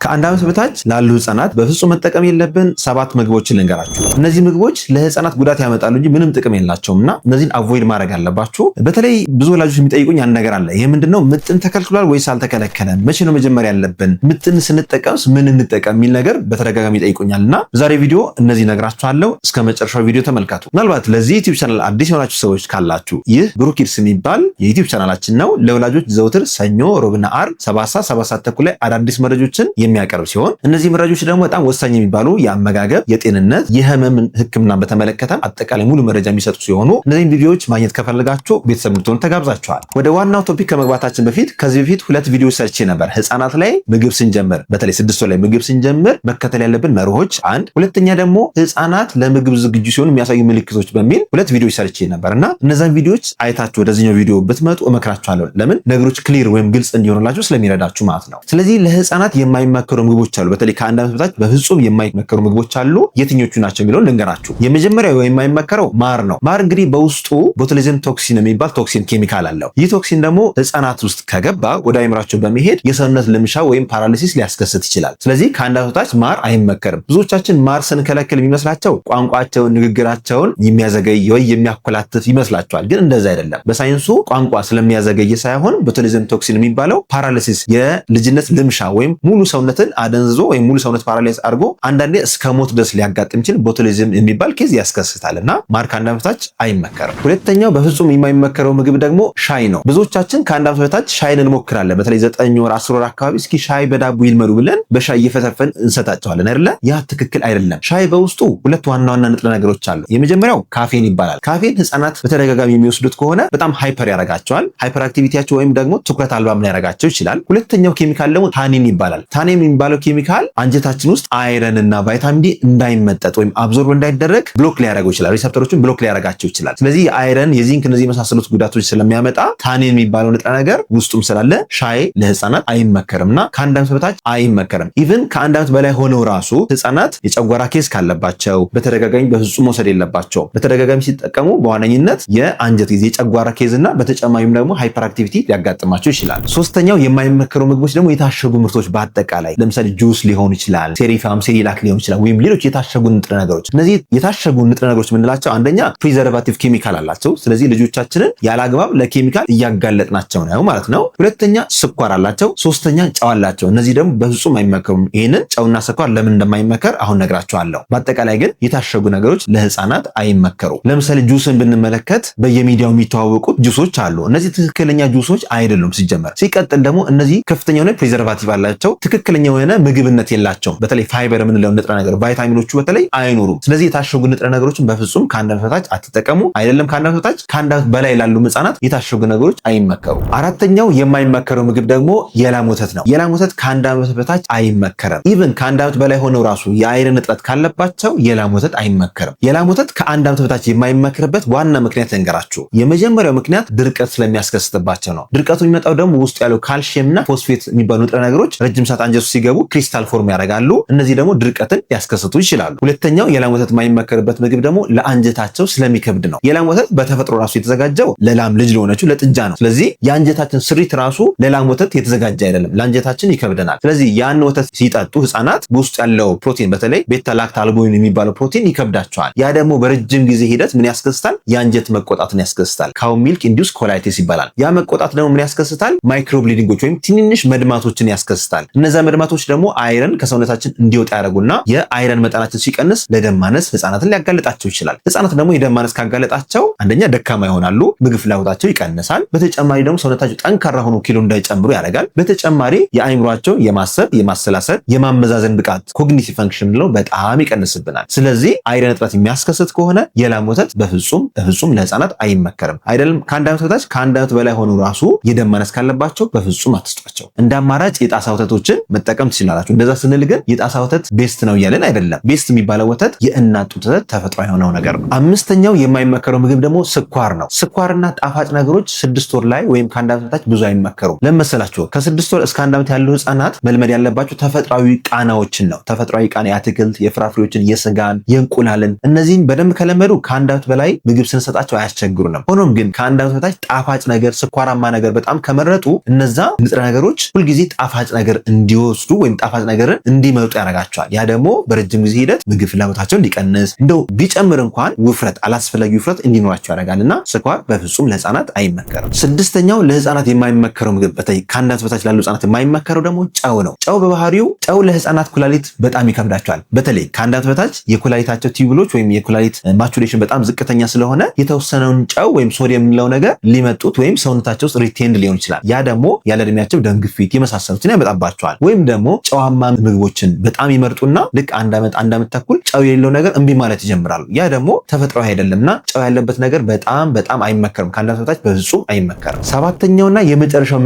ከ1 ዓመት በታች ላሉ ህጻናት በፍጹም መጠቀም የለብን ሰባት ምግቦችን ልንገራችሁ። እነዚህ ምግቦች ለህፃናት ጉዳት ያመጣሉ እንጂ ምንም ጥቅም የላቸውም እና እነዚህን avoid ማድረግ አለባችሁ። በተለይ ብዙ ወላጆች የሚጠይቁኝ አንድ ነገር አለ። ይህ ምንድነው? ምጥን ተከልክሏል ወይስ አልተከለከለም? መቼ ነው መጀመር ያለብን? ምጥን ስንጠቀምስ ምን እንጠቀም የሚል ነገር በተደጋጋሚ ይጠይቁኛል እና በዛሬ ቪዲዮ እነዚህ ነግራችኋለሁ። እስከ መጨረሻው ቪዲዮ ተመልከቱ። ምናልባት ለዚህ ዩቲዩብ ቻናል አዲስ የሆናችሁ ሰዎች ካላችሁ ይህ ብሩክ ኪድስ የሚባል የዩቲዩብ ቻናላችን ነው። ለወላጆች ዘውትር ሰኞ፣ ሮብና ዓርብ 7 ሰዓት፣ 7 ሰዓት ተኩል ላይ አዳዲስ መረጃዎችን የሚያቀርብ ሲሆን እነዚህ መረጃዎች ደግሞ በጣም ወሳኝ የሚባሉ የአመጋገብ፣ የጤንነት፣ የህመም ሕክምና በተመለከተ አጠቃላይ ሙሉ መረጃ የሚሰጡ ሲሆኑ እነዚህን ቪዲዮዎች ማግኘት ከፈለጋችሁ ቤተሰብ እንድትሆኑ ተጋብዛችኋል። ወደ ዋናው topic ከመግባታችን በፊት ከዚህ በፊት ሁለት ቪዲዮ ሰርቼ ነበር። ህፃናት ላይ ምግብ ስንጀምር፣ በተለይ 6 ወር ላይ ምግብ ስንጀምር መከተል ያለብን መርሆች አንድ፣ ሁለተኛ ደግሞ ህፃናት ለምግብ ዝግጁ ሲሆኑ የሚያሳዩ ምልክቶች በሚል ሁለት ቪዲዮዎች ሰርቼ ነበር እና እነዛን ቪዲዮዎች አይታችሁ ወደዚህኛው ቪዲዮ ብትመጡ እመክራችኋለሁ። ለምን? ነገሮች clear ወይም ግልጽ እንዲሆንላችሁ ስለሚረዳችሁ ማለት ነው። ስለዚህ ለህፃናት የማይመከሩ ምግቦች አሉ። በተለይ ከ1 ዓመት በታች በፍጹም የማይመከሩ ምግቦች አሉ። የትኞቹ ናቸው የሚለውን ልንገራችሁ። የመጀመሪያው የማይመከረው ማር ነው። ማር እንግዲህ በውስጡ botulism toxin የሚባል toxin ኬሚካል አለው። ይህ toxin ደግሞ ህፃናት ውስጥ ከገባ ወደ አይምሯቸው በመሄድ የሰውነት ልምሻ ወይም paralysis ሊያስከስት ይችላል። ስለዚህ ከ1 ዓመት በታች ማር አይመከርም። ብዙዎቻችን ማር ስንከለክል የሚመስላቸው ቋንቋቸውን፣ ንግግራቸውን የሚያዘገይ ወይ የሚያኮላትፍ ይመስላቸዋል። ግን እንደዛ አይደለም። በሳይንሱ ቋንቋ ስለሚያዘገይ ሳይሆን botulism toxin የሚባለው paralysis፣ የልጅነት ልምሻ ወይም ሙሉ ሰውነትን አደንዝዞ ወይም ሙሉ ሰውነት paralyze አድርጎ አንዳንዴ እስከ ሞት ድረስ ሊያጋጥም ይችል botulism የሚባል case ያስከስታል እና ማር ከ1 ዓመት በታች አይመከርም። ሁለተኛው በፍጹም የማይመከረው ምግብ ደግሞ ሻይ ነው። ብዙዎቻችን ከ1 ዓመት በታች ሻይን እንሞክራለን። በተለይ 9 ወር፣ 10 ወር አካባቢ እስኪ ሻይ በዳቦ ይልመዱ ብለን በሻይ እየፈተፈን እንሰጣቸዋለን አይደለ? ያ ትክክል አይደለም። ሻይ በውስጡ ሁለት ዋና ዋና ንጥረ ነገሮች አሉ። የመጀመሪያው ካፌን ይባላል። ካፌን ህፃናት በተደጋጋሚ የሚወስዱት ከሆነ በጣም hyper ያደርጋቸዋል። Hyperactivity ያቸው ወይም ደግሞ ትኩረት አልባም ሊያደርጋቸው ይችላል። ሁለተኛው ኬሚካል ደግሞ tannin ይባላል። Tannin የሚባለው ኬሚካል አንጀታችን ውስጥ iron እና ቫይታሚን ዲ እንዳይመጠጥ ወይም absorb እንዳይደረግ block ሊያደርገው ይችላል። Receptor ኦችን block ሊያደርጋቸው ይችላል። ስለዚህ የ iron፣ የዚንክ እነዚህ የመሳሰሉት ጉዳቶች ስለሚያመጣ tannin የሚባለው ንጥረ ነገር ውስጡም ስላለ ሻይ ለህፃናት አይመከርም እና ከ1 ዓመት በታች አይመከርም። Even ከ1 ዓመት በላይ ሆነው ራሱ ህፃናት የጨጓራ case ካለባቸው በተደጋጋሚ በፍጹም መውሰድ የለባቸውም። በተደጋጋሚ ሲጠቀሙ በዋነኝነት የአንጀት ጊዜ የጨጓራ case እና በተጨማሪም ደግሞ hyperactivity ሊያጋጥማቸው ይችላል። ሶስተኛው የማይመከሩ ምግቦች ደግሞ የታሸጉ ምርቶች በአጠቃላይ፣ ለምሳሌ ጁስ ሊሆን ይችላል፣ ሴሪፋም ሴሪላክ ሊሆን ይችላል፣ ወይም ሌሎች የታሸጉ ንጥረ ነገሮች። እነዚህ የታሸጉ ንጥረ ነገሮች የምንላቸው አንደኛ preservative ኬሚካል አላቸው። ስለዚህ ልጆቻችንን ያለ አግባብ ለኬሚካል እያጋለጥናቸው ነው ማለት ነው። ሁለተኛ ስኳር አላቸው። ሶስተኛ ጨው አላቸው። እነዚህ ደግሞ በፍጹም አይመከሩም። ይህንን ጨውና ስኳር ለምን እንደማይመከር አሁን ነግራችኋለሁ። በአጠቃላይ ግን የታሸጉ ነገሮች ለህፃናት አይመከሩም። ለምሳሌ ጁስን ብንመለከት በየሚዲያው የሚተዋወቁት ጁሶች አሉ። እነዚህ ትክክለኛ ጁሶች አይደሉም ሲጀመር። ሲቀጥል ደግሞ እነዚህ ከፍተኛ የሆነ preservative አላቸው። ትክክለኛ የሆነ ምግብነት የላቸውም። በተለይ ፋይበር የምንለው ንጥረ ነገር፣ ቫይታሚኖቹ በተለይ አይኖሩም። ስለዚህ የታሸጉ ንጥረ ነገሮችን በፍጹም ከ1 ዓመት በታች አትጠቀሙ። አይደለም ከ1 ዓመት በታች፣ ከ1 ዓመት በላይ ላሉ ህጻናት የታሸጉ ነገሮች አይመከሩም። አራተኛው የማይመከረው ምግብ ደግሞ የላም ወተት ነው። የላም ወተት ከ1 ዓመት በታች አይመከርም። Even ከ1 ዓመት በላይ ሆነው ራሱ የ iron እጥረት ካለባቸው የላም ወተት አይመከርም። የላም ወተት ከ1 ዓመት በታች የማይመከርበት ዋና ምክንያት ልንገራችሁ። የመጀመሪያው ምክንያት ድርቀት ስለሚያስከስትባቸው ነው። ድርቀቱ የሚመጣው ደግሞ ውስጡ ያለው ካልሽየም እና ፎስፌት የሚባሉ ንጥረ ነገሮች ረጅም ሰዓት አንጀቱ ሲገቡ crystal form ያደርጋሉ። እነዚህ ደግሞ ድርቀትን ሊያስከስቱ ይችላሉ። ሁለተኛው የላም ወተት የማይመከርበት ምግብ ደግሞ ለአንጀታቸው ስለሚከብድ ነው። የላም ወተት በተፈጥሮ ራሱ የተዘጋጀው ለላም ልጅ ለሆነችው ለጥጃ ነው። ስለዚህ የአንጀታችን ስሪት ራሱ ለላም ወተት የተዘጋጀ አይደለም፣ ለአንጀታችን ይከብደናል። ስለዚህ ያን ወተት ሲጠጡ ህፃናት በውስጡ ያለው ፕሮቲን፣ በተለይ beta lactalbumin የሚባለው ፕሮቲን ይከብዳቸዋል። ያ ደግሞ በረጅም ጊዜ ሂደት ምን ያስከስታል? የአንጀት መቆጣትን ያስከስታል። Cow milk induced colitis ይባላል። ያ መቆጣት ደግሞ ምን ያስከስታል? Microbleeding ኦች ወይም ትንንሽ መድማቶችን ያስከስታል። እነዛ መድማቶች ደግሞ iron ከሰውነታችን እንዲወጣ ያደርጉና የ iron መጠናችን ሲቀንስ ለደም ማነስ ህፃናትን ሊያጋልጣቸው ይችላል። ህፃናት ደግሞ የደም ማነስ ካጋለጣቸው አንደኛ ደካማ ይሆናሉ፣ ምግብ ፍላጎታቸው ይቀንሳል። በተጨማሪ ደግሞ ሰውነታቸው ጠንካራ ሆኖ ኪሎ እንዳይጨምሩ ያደርጋል። በተጨማሪ የአይምሯቸው የማሰብ፣ የማሰላሰል፣ የማመዛዘን ብቃት፣ cognitive function ብለው በጣም ይቀንስብናል። ስለዚህ iron እጥረት የሚያስከስት ከሆነ የላም ወተት በፍጹም በፍጹም ለህፃናት አይመከርም። አይደለም ከ1 ዓመት በታች፣ ከ1 ዓመት በላይ ሆኖ ራሱ የደም ማነስ ካለባቸው በፍጹም አትስጧቸው። እንደ አማራጭ የጣሳ ወተቶችን መጠቀም ትችላላችሁ። እንደዛ ስንል ግን የጣሳ ወተት best ነው እያለን አይደለም። Best የሚባለው ወተት የእናት ጡት ወተት ተፈጥሮ የሆነው ነገር ነው። አምስተኛው የማይመከረው ምግብ ደግሞ ስኳር ነው። ስኳርና ጣፋጭ ነገሮች 6 ወር ላይ ወይም ከ1 ዓመት በታች ብዙ አይመከሩም። ለምን መሰላችሁ? ከ6 ወር እስከ 1 ዓመት ያሉ ህፃናት መልመድ ያለባቸው ተፈጥሯዊ ቃናዎችን ነው። ተፈጥሯዊ ቃና የአትክልት፣ የፍራፍሬዎችን፣ የስጋን፣ የእንቁላልን፣ እነዚህን በደንብ ከለመዱ ከ1 ዓመት በላይ ምግብ ስንሰጣቸው አያስቸግሩንም። ሆኖም ግን ከ1 ዓመት በታች ጣፋጭ ነገር፣ ስኳራማ ነገር በጣም ከመረጡ እነዛ ንጥረ ነገሮች ሁልጊዜ ጣፋጭ ነገር እንዲወዱ እንዲወስዱ ወይም ጣፋጭ ነገርን እንዲመርጡ ያደርጋቸዋል። ያ ደግሞ በረጅም ጊዜ ሂደት ምግብ ፍላጎታቸውን እንዲቀንስ፣ እንደው ቢጨምር እንኳን ውፍረት፣ አላስፈላጊ ውፍረት እንዲኖራቸው ያደርጋል እና ስኳር በፍጹም ለህፃናት አይመከርም። ስድስተኛው ለህፃናት የማይመከረው ምግብ፣ በተለይ ከ1 ዓመት በታች ላሉ ህፃናት የማይመከረው ደግሞ ጨው ነው። ጨው በባህሪው ጨው ለህፃናት ኩላሊት በጣም ይከብዳቸዋል። በተለይ ከ1 ዓመት በታች የኩላሊታቸው tubule ኦች ወይም የኩላሊት maturation በጣም ዝቅተኛ ስለሆነ የተወሰነውን ጨው ወይም ሶዲየም የምንለው ነገር ሊመጡት ወይም ሰውነታቸው ውስጥ retained ሊሆን ይችላል። ያ ደግሞ ያለ እድሜያቸው ደም ግፊት የመሳሰሉትን ያመጣባቸዋል። ወይም ደግሞ ጨዋማ ምግቦችን በጣም ይመርጡና ልክ 1 ዓመት፣ 1 ዓመት ተኩል ጨው የሌለው ነገር እምቢ ማለት ይጀምራሉ። ያ ደግሞ ተፈጥሯዊ አይደለምና ጨው ያለበት ነገር በጣም በጣም አይመከርም። ከ1 ዓመት በታች በፍጹም አይመከርም። ሰባተኛውና የመጨረሻው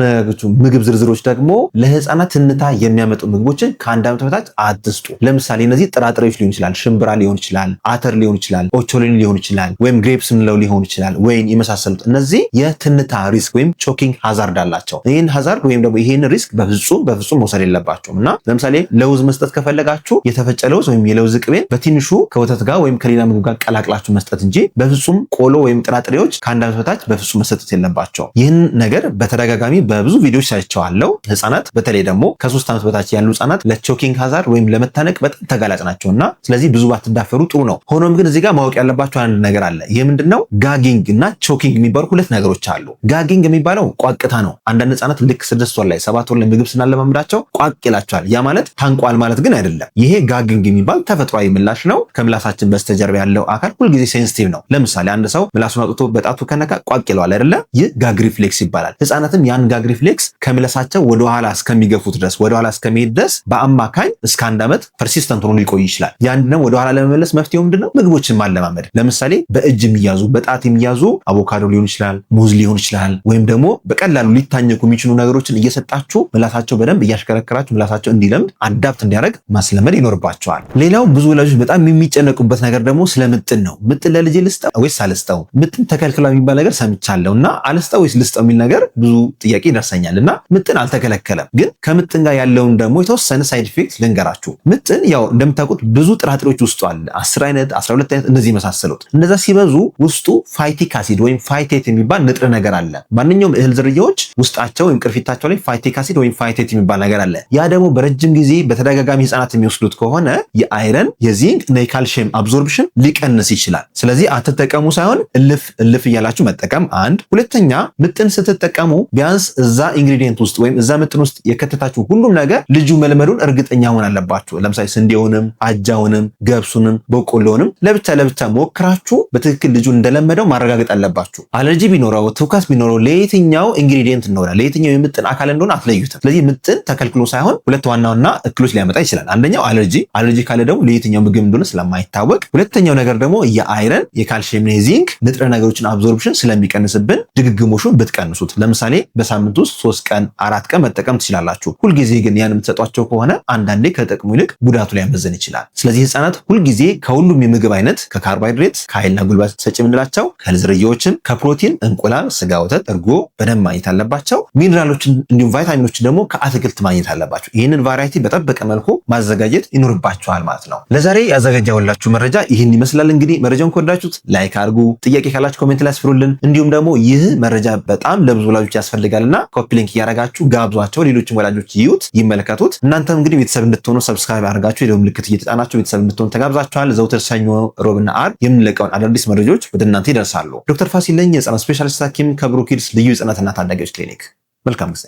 ምግብ ዝርዝሮች ደግሞ ለህፃናት ትንታ የሚያመጡ ምግቦችን ከ1 ዓመት በታች አትስጡ። ለምሳሌ እነዚህ ጥራጥሬዎች ሊሆን ይችላል፣ ሽምብራ ሊሆን ይችላል፣ አተር ሊሆን ይችላል፣ ኦቾሎኒ ሊሆን ይችላል፣ ወይም grapes ምንለው ሊሆን ይችላል፣ ወይን የመሳሰሉት። እነዚህ የትንታ risk ወይም choking hazard አላቸው። ይህን hazard ወይም ደግሞ ይህን risk በፍጹም በፍጹም መውሰድ የለባችሁም። እና ለምሳሌ ለውዝ መስጠት ከፈለጋችሁ የተፈጨ ለውዝ ወይም የለውዝ ቅቤን በትንሹ ከወተት ጋር ወይም ከሌላ ምግብ ጋር ቀላቅላችሁ መስጠት እንጂ በፍጹም ቆሎ ወይም ጥራጥሬዎች ከ1 ዓመት በታች በፍጹም መሰጠት የለባቸውም። ይህን ነገር በተደጋጋሚ በብዙ ቪዲዮዎች ሰርቼዋለሁ። ህፃናት በተለይ ደግሞ ከ3 ዓመት በታች ያሉ ህፃናት ለ choking hazard ወይም ለመታነቅ በጣም ተጋላጭ ናቸው እና ስለዚህ ብዙ ባትዳፈሩ ጥሩ ነው። ሆኖም ግን እዚህ ጋር ማወቅ ያለባችሁ አንድ ነገር አለ። ይህ ምንድነው? Gagging እና choking የሚባሉ ሁለት ነገሮች አሉ። Gagging የሚባለው ቋቅታ ነው። አንዳንድ ህፃናት ልክ 6 ወር ላይ፣ 7 ወር ላይ ምግብ ስናለማምዳቸው ቋቅ ይላቸዋል። ያ ማለት ታንቋል ማለት ግን አይደለም። ይሄ gagging የሚባል ተፈጥሯዊ ምላሽ ነው። ከምላሳችን በስተጀርባ ያለው አካል ሁልጊዜ sensitive ነው። ለምሳሌ አንድ ሰው ምላሱን አውጥቶ በጣቱ ከነካ ቋቅ ይለዋል አይደለ? ይህ gag reflex ይባላል። ህፃናትም ያን gag reflex ከምላሳቸው ወደኋላ እስከሚገፉት ድረስ፣ ወደኋላ እስከሚሄድ ድረስ በአማካኝ እስከ 1 ዓመት persistent ሆኖ ሊቆይ ይችላል። ያን ደግሞ ወደኋላ ለመመለስ መፍትሄው ምንድነው? ምግቦችን ማለማመድ። ለምሳሌ በእጅ የሚያዙ፣ በጣት የሚያዙ አቮካዶ ሊሆን ይችላል፣ ሙዝ ሊሆን ይችላል፣ ወይም ደግሞ በቀላሉ ሊታኘኩ የሚችሉ ነገሮችን እየሰጣችሁ ምላሳቸው በደንብ እያሽከረከራችሁ ምላሳቸው እንዲለምድ፣ adapt እንዲያደርግ ማስለመድ ይኖርባችኋል። ሌላው ብዙ ወላጆች በጣም የሚጨነቁበት ነገር ደግሞ ስለ ምጥን ነው። ምጥን ለልጄ ልስጠው ወይስ አልስጠው? ምጥን ተከልክሏል የሚባል ነገር ሰምቻለሁ እና አልስጠው ወይስ ልስጠው የሚል ነገር ብዙ ጥያቄ ይደርሰኛል። እና ምጥን አልተከለከለም፣ ግን ከምጥን ጋር ያለውን ደግሞ የተወሰነ side effect ልንገራችሁ። ምጥን ያው እንደምታውቁት ብዙ ጥራጥሬዎች ውስጡ አለ። 10 አይነት፣ 12 አይነት እነዚህ የመሳሰሉት። እነዛ ሲበዙ ውስጡ phytic acid ወይም phytate የሚባል ንጥረ ነገር አለ። ማንኛውም እህል ዝርያዎች ውስጣቸው ወይም ቅርፊታቸው ላይ phytic acid ወይም phytate የሚባል ነገር አለ። ያ ደግሞ በረጅም ጊዜ በተደጋጋሚ ህፃናት የሚወስዱት ከሆነ የ iron፣ የዚንክ እና የ calcium absorption ሊቀንስ ይችላል። ስለዚህ አትጠቀሙ ሳይሆን እልፍ እልፍ እያላችሁ መጠቀም አንድ። ሁለተኛ ምጥን ስትጠቀሙ ቢያንስ እዛ ingredient ውስጥ ወይም እዛ ምጥን ውስጥ የከተታችሁ ሁሉም ነገር ልጁ መልመዱን እርግጠኛ መሆን አለባችሁ። ለምሳሌ ስንዴውንም፣ አጃውንም፣ ገብሱንም፣ በቆሎውንም ለብቻ ለብቻ ሞክራችሁ በትክክል ልጁ እንደለመደው ማረጋገጥ አለባችሁ። አለርጂ ቢኖረው፣ ትውከት ቢኖረው ለየትኛው ingredient እንደሆነ፣ ለየትኛው የምጥን አካል እንደሆነ አትለዩትም። ስለዚህ ምጥን ተከልክሎ ሳይሆን ሁለት ዋና ዋና እክሎች ሊያመጣ ይችላል። አንደኛው አለርጂ፣ አለርጂ ካለ ደግሞ ለየትኛው ምግብ እንደሆነ ስለማይታወቅ፣ ሁለተኛው ነገር ደግሞ የ iron፣ የ calcium፣ የ zinc ንጥረ ነገሮችን absorption ስለሚቀንስብን ድግግሞሹን ብትቀንሱት፣ ለምሳሌ በሳምንት ውስጥ 3 ቀን፣ 4 ቀን መጠቀም ትችላላችሁ። ሁልጊዜ ግን ያን የምትሰጧቸው ከሆነ አንዳንዴ ከጥቅሙ ይልቅ ጉዳቱ ሊያመዝን ይችላል። ስለዚህ ህፃናት ሁልጊዜ ከሁሉም የምግብ አይነት፣ ከካርቦሃይድሬት፣ ከኃይልና ጉልበት ሰጪ የምንላቸው ከእህል ዝርያዎችን፣ ከፕሮቲን እንቁላል፣ ስጋ፣ ወተት፣ እርጎ በደንብ ማግኘት አለባቸው። ሚኔራሎችን እንዲሁም ቫይታሚኖችን ደግሞ ከአትክልት ማግኘት አለባቸው። ይህንን variety በጠበቀ መልኩ ማዘጋጀት ይኖርባችኋል ማለት ነው። ለዛሬ ያዘጋጀሁላችሁ መረጃ ይህን ይመስላል። እንግዲህ መረጃውን ከወደዳችሁት like አድርጉ። ጥያቄ ካላችሁ comment ላይ አስፍሩልን። እንዲሁም ደግሞ ይህ መረጃ በጣም ለብዙ ወላጆች ያስፈልጋልና copy link እያደረጋችሁ ጋብዟቸው። ሌሎችም ወላጆች ይዩት፣ ይመለከቱት። እናንተም እንግዲህ ቤተሰብ እንድትሆኑ subscribe አድርጋችሁ የደወል ምልክት እየተጫናችሁ ቤተሰብ እንድትሆኑ ተጋብዛችኋል። ዘውትር ሰኞ፣ ሮብና ዓርብ የምንለቀውን አዳዲስ መረጃዎች ወደ እናንተ ይደርሳሉ። ዶክተር ፋሲል ነኝ፣ የህፃናት specialist ሐኪም ከብሩኪድስ ልዩ ህጻናትና ታዳጊዎች ክሊኒክ። መልካም ጊዜ።